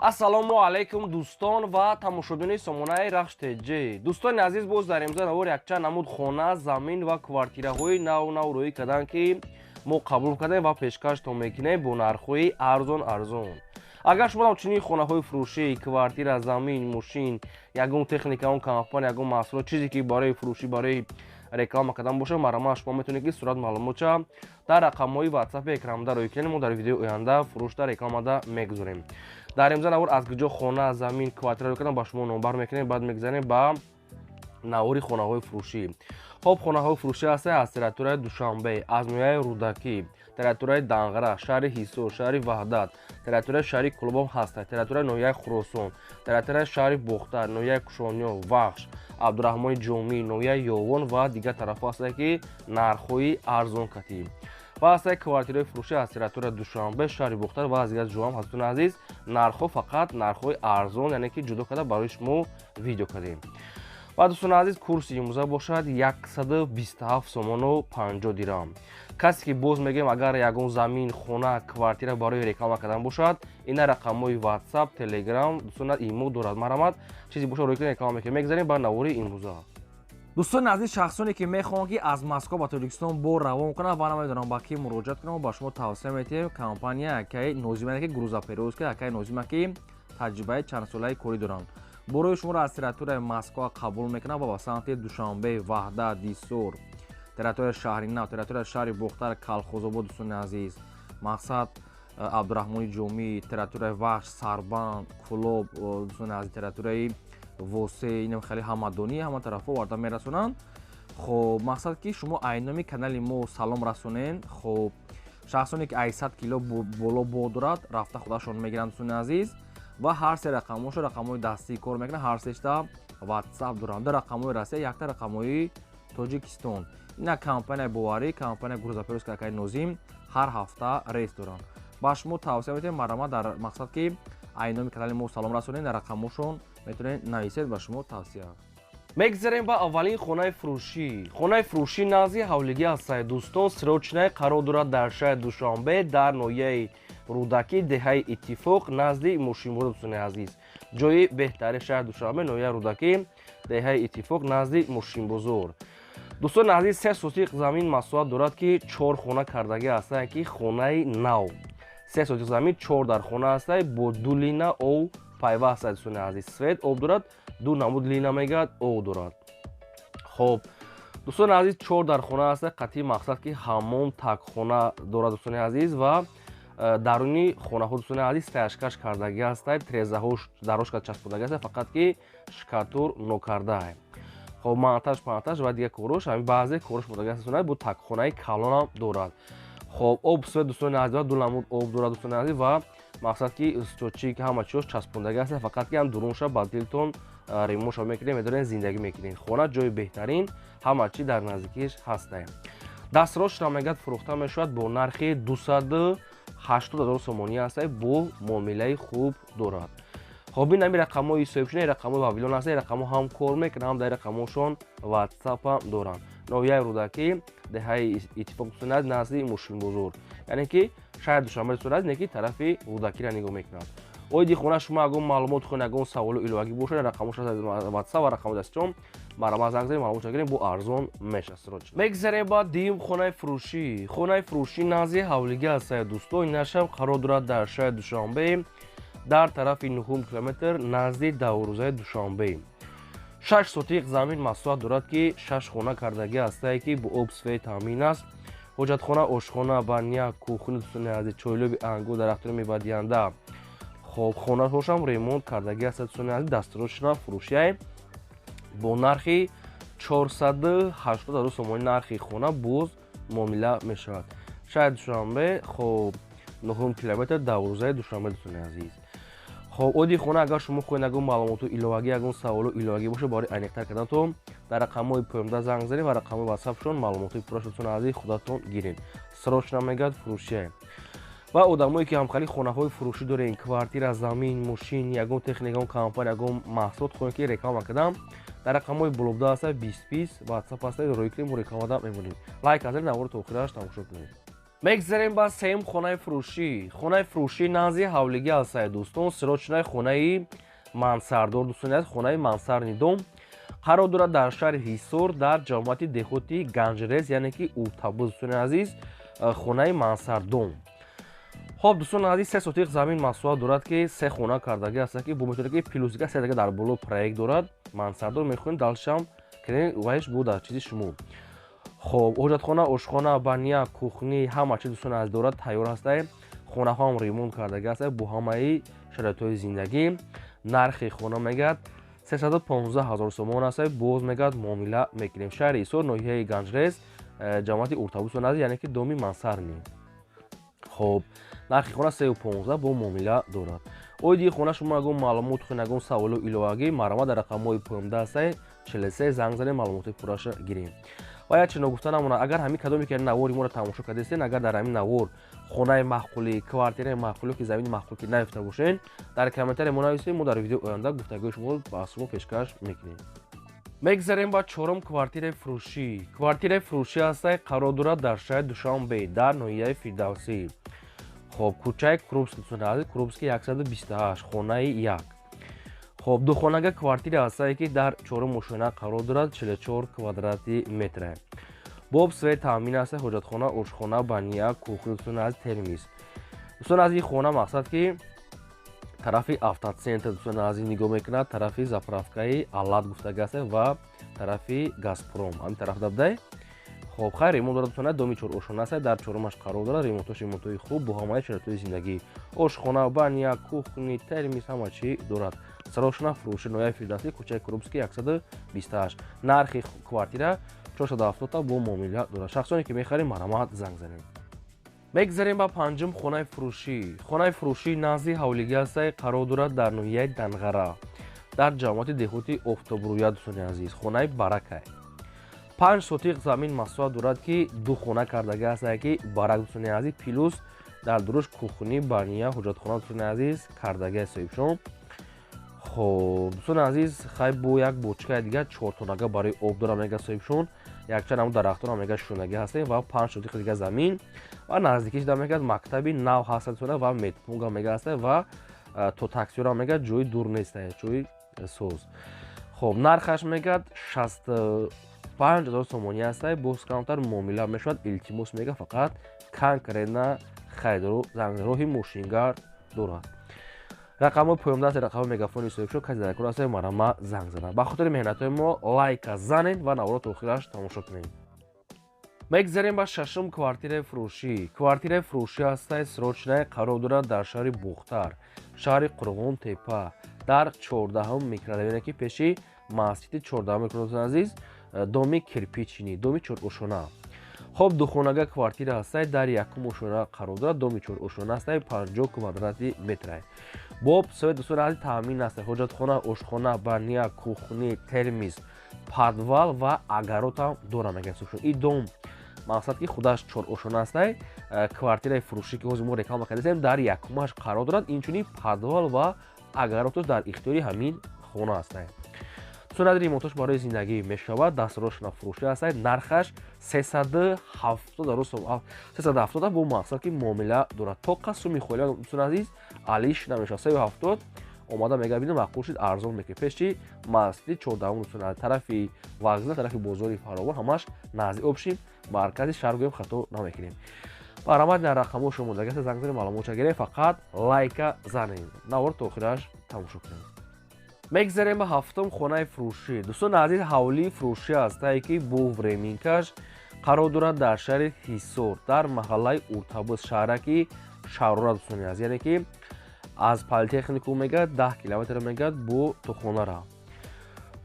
Ассалому алайкум, дӯстон ва тамошобинони сомонаи Рахш ТЖ. Дӯстони азиз, боз дар имзо навор якчанд намуд хона, замин ва квартираҳои нав нав рӯӣ карданд, ки мо қабул кардем ва пешкаштон мекунем бо нархҳои арзон арзон. Агар шумо чунин хонаҳои фурӯшӣ, квартира, замин, мошин, ягон техника, он компания, ягон маҳсулот, чизе ки барои фурӯшӣ, барои реклама кардан бошад, марҳамат, шумо метавонед, ки сурат маълумотша дар рақамҳои ватсапи экранда рӯй кунед. Мо дар видеои оянда фурӯшда, рекламада мегузорем. Дар имза навор аз куҷо хона, замин, квартира рӯй кардан, ба шумо номбар мекунем. Баъд мегузарем ба навори хонаҳои фурӯшӣ. Хоб, хонаҳои фурӯшӣ ҳастанд аз территорияи Душанбе, аз ноҳияи Рӯдакӣ, территорияи Данғара, шаҳри Ҳисор, шаҳри Ваҳдат, территорияи шаҳри Кӯлобам ҳастанд, территорияи ноҳияи Хуросон, территорияи шаҳри Бохтар, ноҳияи Кушониё, Вахш, Абдураҳмони Ҷомӣ, ноҳияи Ёвон ва дигар тарафҳо ҳастанд, ки нархҳои арзон катӣ. Ва ҳастаи квартираи фурӯшӣ аз территорияи Душанбе, шаҳри Бохтар ва аз дигар ҷоҳам ҳастуни азиз. Нархҳо фақат нархҳои арзон, яъне ки ҷудо карда барои шумо видео кардем. Ва, дӯстони азиз, курси имрӯза бошад 127 сомону 50 дирам. Касе ки, боз мегӯем, агар ягон замин, хона, квартира барои реклама кардан бошад, ина рақамҳои Ватсап, Телеграм, дӯстон, имо дорад. Марҳамат, чизе бошад, рӯй кунед, реклама мекунем. Мегзарем ба навори имрӯза. Дӯстони азиз, шахсоне ки мехоҳанд, ки аз Москва ба Тоҷикистон бор равон кунанд ва намедонам ба кӣ муроҷиат кунам, ба шумо тавсия метиҳем компания акаи Нозима, ки грузоперевозка акаи Нозима, ки таҷрибаи чандсолаи корӣ доранд. Борои шуморо аз территорияи Москва қабул мекунанд ва ба самти Душанбе, Ваҳдат, Ҳисор, территорияи шаҳри Нав, территорияи шаҳри Бохтар, Калхозобод, дӯстони азиз, мақсад, Абдураҳмони Ҷомӣ, территорияи Вахш, Сарбанд, Кӯлоб, дӯстони азиз, территорияи Восе, инам хеле ҳамадонӣ, ҳама тарафҳо оварда мерасонанд. Хоб, мақсад, ки шумо айноми канали мо салом расонен. Хоб, шахсоне ки 100 кило боло бор дорад, рафта худашон мегиранд, дӯстони азиз. Ва ҳар се рақамҳошо рақамҳои дастӣ кор мекунанд, ҳар сешта Ватсап доранд: ду рақамҳои Россия, якта рақамҳои Тоҷикистон. Ина компанияи боварӣ, компания грузоперевозка акаи Нозим, ҳар ҳафта рейс доранд. Ба шумо тавсия метиҳем, марҳамат, дар мақсад, ки айноми канали мо салом расонед, дар рақамҳошон метавонед нависед. Ба шумо тавсия. Мегзарем ба аввалин хонаи фурӯшӣ. Хонаи фурӯшӣ назди ҳавлигӣ ҳастае, дӯстон, срочная қарор дорад дар шаҳри Душанбе, дар ноҳияи Рӯдакӣ, деҳаи Иттифоқ, назди мошинбозор. Дӯстони азиз, ҷои беҳтари шаҳри Душанбе, ноҳияи Рӯдакӣ, деҳаи Иттифоқ, назди мошинбозор. Дӯстони азиз, 3 сотиқ замин масоҳат дорад, ки чор хона кардагӣ ҳастанд, ки хонаи нав. 3 сотиқ замин, чор дар хона ҳастае, бо ду лина ов пайваст. Дӯстони азиз, свет, об дорад, ду намуд лина мегӯяд, ов дорад. Хоб, дӯстони азиз, чор дар хона ҳаста, қатъи мақсад, ки ҳаммом, такхона дорад, дӯстони азиз. Ва даруни хонаҳо, дӯстони азиз, стяжка ш кардагӣ ҳастад, трезаҳо дарошка часпондагӣ ҳастад, фақат ки штукатур нокардаа. Хоб, монтаж пантаж ва дигар корош, ҳамин баъзе корош мондагӣ ҳаст. Бо такхонаи калонам дорад. Хоб, об, свет, дӯстони азиз, ду намуд об дорад, дӯстони азиз. Ва мақсад, ки счётчик, ҳама чиёш часпондагӣ ҳаст, фақат ки ҳам дурунша ба дилтон ремонт ша мекунед, медонед, зиндагӣ мекунед. Хона ҷои беҳтарин, ҳама чи дар наздикиш ҳастае. Дастрошро мегӯяд, фурӯхта мешавад бо нархи 280 000 сомонӣ ҳастае, бо муомилаи хуб дорад. Хоб, ин ҳами рақамҳои соҳибшуна, рақамҳои Вавилон ҳаста. Рақамҳо ҳам кор мекунанд, ҳам дар рақамҳошон Ватсапам доранд. Ноҳияи Рӯдакӣ, деҳаи Иттифоқ, дӯстони, назди мошинбозор, яъне ки шаҳри Душанбе, дӯстони азиз, не ки тарафи Рӯдакиро нигоҳ мекунад. Оиди хона шумо ягон маълумот хоҳед, ягон саволу иловагӣ бошад, рақамҳош Ватсап ва рақамҳои дастичон, марҳамат, занг занед, маълумот гирем, бо арзон мешавад. Мегзарем ба дуюм хонаи фурӯшӣ. Хонаи фурӯшӣ назди ҳавлигӣ ҳастае, дӯсто. Инашам қарор дорад дар шаҳри Душанбе, дар тарафи нуҳум километр, назди даврӯзаи Душанбе. 6 сотиқ замин масоҳат дорад, ки шаш хона кардагӣ ҳастае, ки бо об, свет таъмин аст. Ҳоҷатхона, ошхона, баня, кухня, дӯстони азиз, чойлоби ангур, дарахтони мевадиҳанда. Хоб, хонаҳошам ремонт кардагӣ ҳаст, дӯстони азиз. Дастрошна фурӯшияй бо нархи 480 000 сомонӣ. Нархи хона боз муомила мешавад. Шаҳри Душанбе, хоб, нуҳум километр, даврӯзаи Душанбе, дӯстони азиз. Хоб, оиди хона агар шумо хоҳед ягон маълумоту иловагӣ, ягон саволу иловагӣ бошад, барои аниқтар карданатон дар рақамҳои поёнда занг занед ва рақамҳои Ватсапшон маълумотҳои пурра, дӯстони азиз, худатон гиред. Срочно мегӯяд, фурӯшияй. Ва одамое ки ҳамхали хонаҳои фурӯшӣ дорем, квартира, замин, мошин, ягон техника, ягон компания, ягон маҳсулот хоҳем, ки реклама кардам, дар рақамҳои болобуда ҳаста, 20 20 Ватсап ҳаста, рӯй кунем, мо рекламада мемонем. Лайк азед, навори то охираш тамошо кунед. Мегзарем ба сеюм хонаи фурӯшӣ. Хонаи фурӯшӣ назди ҳавлигӣ ҳастае, дӯстон, срочный хонаи мансардор, дӯстони азиз, хонаи мансардный дом қарор дорад дар шаҳри Ҳисор, дар ҷамоати деҳоти Ганҷрез, яъне ки Уртабуз, дӯстони азиз, хонаи мансарддом. Хоб, дӯстони азиз, 3 сотиқ замин масоҳат дорад, ки се хона кардагӣ ҳаста, ки бо метавонад, ки плюсика се дига дар боло проект дорад. Мансардор мехоҳем, дальше вайш бо дар чизи шумо. Хоб, ҳоҷатхона, ошхона, баня, кухня, ҳама чиз, дӯстони азиз, дорад, тайёр ҳастае. Хонаҳоам ремонт кардагӣ ҳастае бо ҳамаи шароитҳои зиндагӣ. Нархи хона мегӯяд 315 ҳазор сомон аст, боз мегӯяд муомила мекунем. Шаҳри Ҳисор, ноҳияи Ганҷрез, ҷамоати Уртабус, яъне ки доми мансардный. Хоб, нархи хона 315, бо муомила дорад. Оиди хона шумо ягон маълумот хоҳед, ягон саволу иловагӣ, марҳамат, дар рақамҳои поёнда ҳастае 43 занг занем, маълумоти пурраша гирем. Ва як чи ногуфта намонад: агар ҳамин кадоме ки навори моро тамошо кардастен, агар дар ҳамин навор хонаи маъқулӣ, квартираи маъқулӣ ки замини маъқул ки наёфта бошен, дар комментария мо нависем, мо дар видеои оянда гуфтагӯи шуморо ба шумо пешкаш мекунем. Мегзарем ба чорум квартираи фурӯшӣ. Квартираи фурӯшӣ ҳастай, қарор дорад дар шаҳри Душанбе, дар ноҳияи Фирдавсӣ. Хоб, кӯчаи Крупский, Крупский 128, хонаи 1. Хоб, духонага квартира ҳастае, ки дар чорум ошёна қарор дорад, 44 квадрати метре. Бо об, свет таъмин аст, ҳоҷатхона, ошхона, баня, кухня, дӯстони азиз, термис. Дӯстони азиз, хона мақсад ки тарафи автоцентр, дӯстони азиз, нигоҳ мекунад, тарафи заправкаи Алат гуфтага аст ва тарафи Газпром ҳамин тараф дабдай. Хоб, хайр, ремонт дорад, дӯстони, доми чорошона аст, дар чорумаш қарор дорад. Ремонтош ремонтҳои хуб бо ҳамаи шароитҳои зиндагӣ, ошхона, баня, кухня, термис, ҳама чӣ дорад. Срочно фурӯши, ноҳияи Фирдавсӣ, кӯчаи Крупский, 128. Нархи квартира 470, бо муомила дорад. Шахсоне ки мехарем, марҳамат, занг занем. Мегзарем ба панҷум хонаи фурӯшӣ. Хонаи фурӯшӣ назди ҳавлигӣ ҳастае, қарор дорад дар ноҳияи Данғара, дар ҷамоати деҳоти Офтобрӯя, дӯстони азиз, хонаи баракай. 5 сотиқ замин масоҳат дорад, ки ду хона кардагӣ ҳастае, ки барак, дӯстони азиз, плюс дар дуруш кухня, баня, ҳоҷатхона, дӯстони азиз, кардагӣ соҳибшон. Хоб, дӯстони азиз, хай, бо як бочкаи дигар чортонага барои об дорам, мега соҳибшон. Якчанд ҳамн дарахтонам мега шунагӣ ҳастем ва 5 сотиқи дига замин ва наздикиш да мегӯяд мактаби нав ҳаст ва медпункт мега ҳаста ва то таксиёрам мегӯяд ҷои дур нест, ҷои соз. Хоб, нархаш мегӯяд 65 000 сомонӣ ҳаста, боз камтар муомила мешавад. Илтимос, мега, фақат конкретно харидору роҳи мошингар дорад. Рақамҳои поёндаст, рақамҳои мегафони соҳибшо. Касе дар кор аста, марҳама, занг занад. Ба хотири меҳнатҳои мо лайка занед ва наворо то охираш тамошо кунед. Мегзарем ба шашум квартираи фурӯшӣ. Квартираи фурӯшӣ ҳастаи срочный, қарор дорад дар шаҳри Бухтар, шаҳри Қурғон Тепа, дар 14-ум микрорайоне, ки пеши масҷиди 14-ум микрорайони, азиз, доми кирпичный, доми чорошона. Хоб, духонага квартира ҳастай, дар якум ошёна қарор дорад, доми чорошона ҳастай, 50 квадрати метрай. Бо об, свет, дӯстони азиз, таъмин аст, ҳоҷатхона, ошхона, баня, кухня, термис, подвал ва огород ҳам дорам, мегӯяд соҳибшон. И дом мақсад ки худаш чорошона ҳастай. Квартираи фурӯшӣ, ки ҳозир мо реклама кардастем, дар якумаш қарор дорад. Инчунин подвал ва огородаш дар ихтиёри ҳамин хона ҳастай. Дӯстони азиз, ремонтош барои зиндагӣ мешавад. Дастрошна фурӯшӣ ҳастай. Нархаш 370, бо мақсад ки муомила дорад. То қасуми холия, дӯстони азиз, алиш намешавад. 370 омада мега бинем, маъқул шуд, арзон мекунем. Пеши масҷиди 14-ум, дӯстони азиз, тарафи вокзал, тарафи бозори Фаровон, ҳамаш наздик обшим маркази шаҳр гӯем, хато намекунем. Марҳамат, дар рақамҳо шумо мондагиаст, занг занед, маълумотша гирем. Фақат лайка занед, навор то охираш тамошо кунед. Мегзарем ба ҳафтум хонаи фурӯшӣ. Дӯстони азиз, ҳавлии фурӯшӣ ҳастае, ки бо временкаш қарор дорад дар шаҳри Ҳисор, дар маҳаллаи Уртабуз, шаҳраки Шарора, дӯстони азиз, яъне ки аз политехникум мегӯяд 10 километр мегӯяд бо то хонара.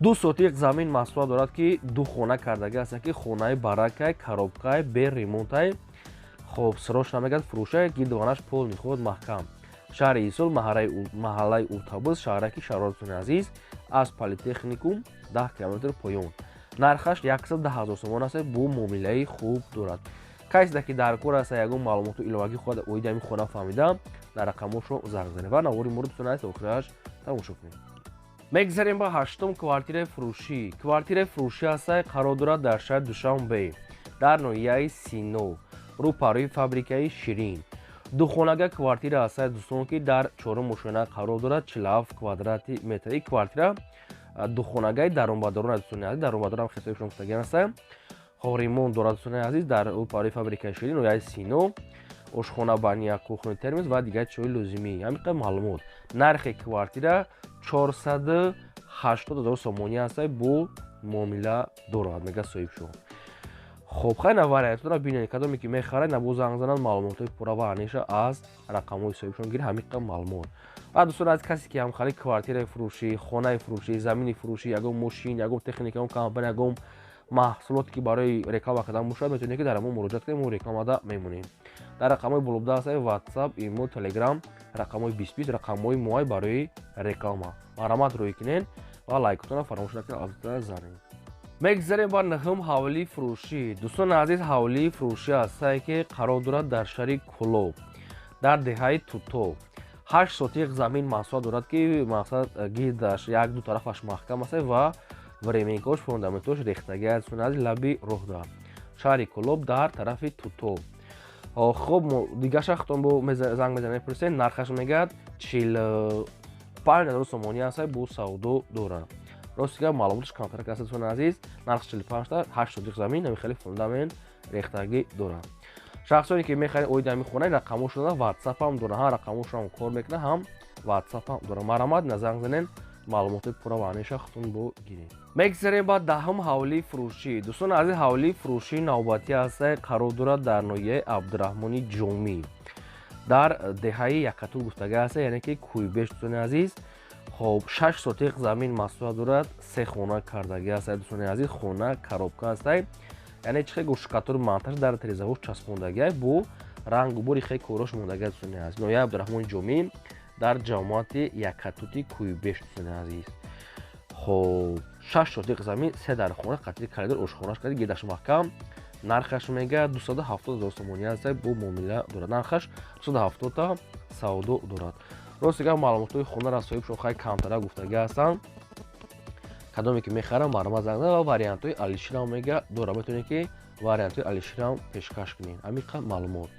2 сотиқ замин масоҳат дорад, ки ду хона кардагӣ аст, ки хонаи баракай, коробкай, бе ремонтай. Хоб, срочно мегӯяд фурӯшай, гирдованаш полный худ маҳкам. Шаҳри Ҳисор, маҳаллаи Уртабуз, шаҳраки Шарора, дӯстони азиз, аз политехникум 10 километр поён. Нархаш 110 000 сомон аст, бо муомилаи хуб дорад. Касе ки дар кор аст, ягон маълумоту иловагӣ хоҳад оиди ҳамин хона фаҳмида, дар рақамҳошо занг занед ва навори моро, дӯстони азиз, охираш тамошо кунед. Мегзарем ба ҳаштум квартираи фурӯшӣ. Квартираи фурӯшӣ ҳастай, қарор дорад дар шаҳри Душанбе, дар ноҳияи Сино. Рӯпарӯи фабрикаи Ширин. Духонага квартира ҳастад, дӯстон, ки дар чорум ошёна қарор дорад, 47 квадрати метр. И квартира духонагаи дарунбадорон, дӯстони азиз, дарунбадорам хисоби шумо гуфтагиан ҳастад. Хоб, ремонт дорад, дӯстони азиз, дар рӯпарӯи фабрикаи Ширин, ноҳияи Сино, ошхона, баня, кухня, термос ва дигар чизҳои лозимӣ. Ҳамин маълумот. Нархи квартира 480 ҳазор сомонӣ ҳастад, бо муомила дорад, мега соҳибшон. Хоб, хайна вариантҳоро бинед, кадоме ки мехарад, набо занг занад, маълумотҳои пурра ва аниша аз рақамҳои соҳибшон гиред. Ҳамин қадр маълумот. Ва дӯстон, аз касе ки ҳамхали квартираи фурӯшӣ, хонаи фурӯшӣ, замини фурӯшӣ, ягон мошин, ягон техника, ягон компания, ягон маҳсулоте ки барои реклама кардан бошад, метавонед ки дар мо муроҷиат кунед, мо рекламада мемонем. Дар рақамҳои болобуда ҳастад WhatsApp, имо, Telegram, рақамҳои 2020, рақамҳои моай барои реклама. Марҳамат, рӯй кунед ва лайкотонро фаромӯш накунед, албатта занед. Мегзарем ба нӯҳум ҳавлии фурӯшӣ. Дӯстони азиз, ҳавлии фурӯшӣ ҳастае, ки қарор дорад дар шаҳри Кӯлоб, дар деҳаи Туто. 8 сотиқ замин масоҳат дорад, ки мақсад гирдаш як ду тарафаш маҳкам аст ва временкош, фундаментош рехтагӣ аст. Дӯстони азиз, лаби роҳ дорад, шаҳри Кӯлоб, дар тарафи Туто. Хуб, дигаша худтон бо занг мезанед, мепурсед. Нархаш мегӯяд 45 ҳазор сомонӣ аст, бо савдо дорад. Рости гап, маълумоташ камтар аст, дӯстони азиз. Нарх 45 та, 8 сотиқ замин, ҳамин хеле фундамент рехтагӣ дорад. Шахсоне ки мехаред оиди ҳамин хона, рақамҳошон WhatsApp ҳам дорад, ҳам рақамҳошон кор мекунад, ҳам WhatsApp ҳам дорад. Марҳамат, на занг занед, маълумоти пурра ва аниша худтон бо гиред. Мегзарем ба даҳум ҳавлии фурӯшӣ. Дӯстони азиз, ҳавлии фурӯшии навбатӣ ҳастае, қарор дорад дар ноҳияи Абдураҳмони Ҷомӣ, дар деҳаи Якатул гуфтага ҳаста, яъне ки Кӯйбеш, дӯстони азиз. Хоб, 6 сотиқ замин масоҳат дорад, се хона кардагӣ ҳастад, дӯстони азиз. Хона коробка ҳастай, яъне чи хел штукатур монтаж, дар тирезаҳош часпондагиай, бо рангу бури хел корош мондагиа, дӯстони азиз. Ноҳияи Абдураҳмони Ҷомӣ, дар ҷамоати Якатути Кӯйбеш, дӯстони азиз. Хоб, 6 сотиқ замин, се дар хона, қатри коридор, ошхонаш карди, гирдаш маҳкам. Нархаш мега 270 ҳазор сомонӣ аст, бо муомила дорад. Нархаш 270-та, савдо дорад. Рости гап, маълумотҳои хонаро соҳибшон хай камтара гуфтагӣ ҳастанд. Кадоме ки мехарам, марҳамат, занг ва вариантҳои алиширам мега дорад, метавонед ки вариантҳои алиширам пешкаш кунед. Ҳамин қадр маълумот.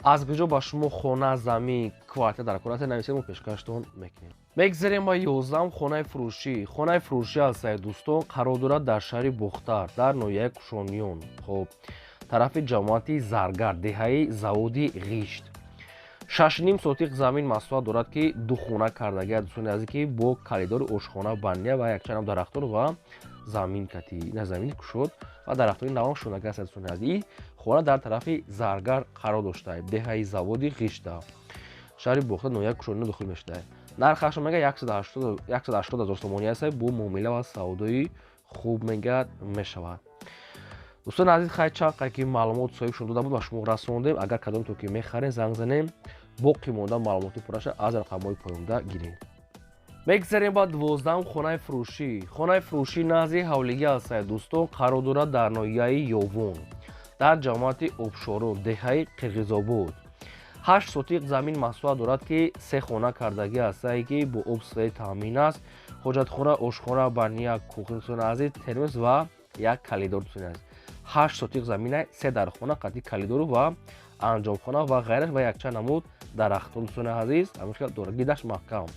Аз куҷо ба шумо хона, замин, квартира дар кор аст, нависед, мо пешкаштон мекунем. Мегзарем ба 11-ум хонаи фурӯшӣ. Хонаи фурӯшӣ ҳастае, дӯстон, қарор дорад дар шаҳри Бохтар, дар ноҳияи Кушониён, хоб, тарафи ҷамоати Заргар, деҳаи Заводи Ғишт. 6,5 сотиқ замин масоҳат дорад, ки ду хона кардагиа, дӯстони азиз, ки бо коридори, ошхона, баня ва якчанд дарахтон ва замин кати на замини кушод ва дарахтони навам шонага аст, дӯстони азиз. И хона дар тарафи Заргар қарор дошта, деҳаи Заводи Ғишта, шаҳри Бохтар, ноҳияи Кушониён дохил мешуда. Нархаш мега 180 ҳазор сомонӣ аст, бо муомила ва савдои хуб мегӯяд мешавад. Дӯстони азиз, хай чанд қадр ки маълумот соҳибшон дода буд, ба шумо расондем. Агар кадомтон ки мехаред, занг занем, боқӣ монда маълумоти пурраша аз рақамҳои поёнда гиред. Мегзарем ба 12-ум хонаи фурӯшӣ. Хонаи фурӯшӣ назди ҳавлигӣ ҳастае, дӯстон, қарор дорад дар ноҳияи Ёвон, дар ҷамоати Обшорон, деҳаи Қирғизобод. 8 сотиқ замин масоҳат дорад, ки се хона кардагӣ ҳастае, ки бо об свет таъмин аст, ҳоҷатхона, ошхона, баня, кухня, дӯстони азиз, термос ва як коридор, дӯстони азиз. 8 сотиқ замина, се дархона, қатъи коридору ва анҷомхона ва ғайраш ва якчанд намуд дарахтон, дӯстони азиз, ҳамин хел дорад, гидаш маҳкам.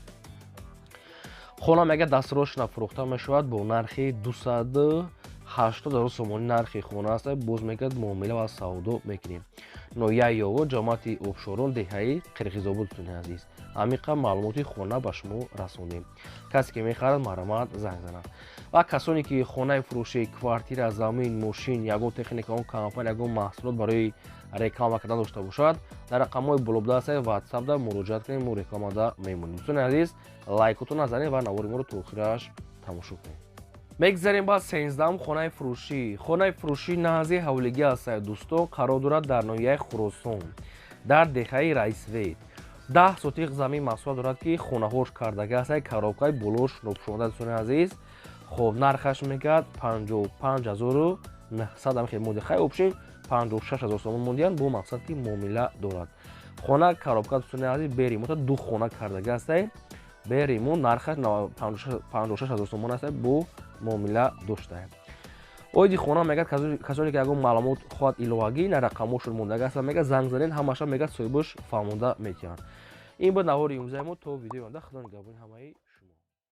Хона мега дастрочно фурӯхта мешавад бо нархи 280 ҳазор сомонӣ. Нархи хона аст, боз мегӯяд муомила ва савдо мекунем. Ноҳияи Ёвон, ҷамоати Обшорон, деҳаи Қирғизобод, дӯстони азиз. Ҳамин қадр маълумоти хона ба шумо расондем. Касе ки мехарад, марҳамат, занг занад. Ва касоне ки хонаи фурӯшӣ, квартира, замин, мошин, ягон техника, он компания, ягон маҳсулот барои реклама кардан дошта бошад, дар рақамҳои болобуда ҳастад WhatsApp-да муроҷиат кунед, мо рекламада мемонем. Дӯстони азиз, лайкотон назанед ва навори моро то охираш тамошо кунед. Мегзарем ба 13-ум хонаи фурӯшӣ. Хонаи фурӯшӣ назди ҳавлигӣ ҳастад, дӯстон, қарор дорад дар ноҳияи Хуросон, дар деҳаи Раисвет. 10 сотиқ замин масоҳат дорад, ки хонаҳош кардагӣ ҳастад, коробкаи болош нопӯшонда, дӯстони азиз. Хоб, нархаш мегӯяд 55 900, ҳамин хел монди, хай общем 56 ҳазор сомон мондиянд, бо мақсад ки муомила дорад. Хона коробка, дӯстони азиз, бе ремонта ду хона кардагӣ ҳастад, бе ремонт. Нархаш 56 ҳазор сомон аст, бо муомила доштаем. Оиди хона, мегӯяд, касоне ки ягон маълумот хоҳад иловагӣ, на рақамошон мондаги аст, мегӯяд, занг занед, ҳамаша, мегӯяд, соҳибош фаҳмонда метиҳанд. Ин буд навори имрӯзаи мо. То видеои оянда, худо нигаҳбони ҳамаи шумо.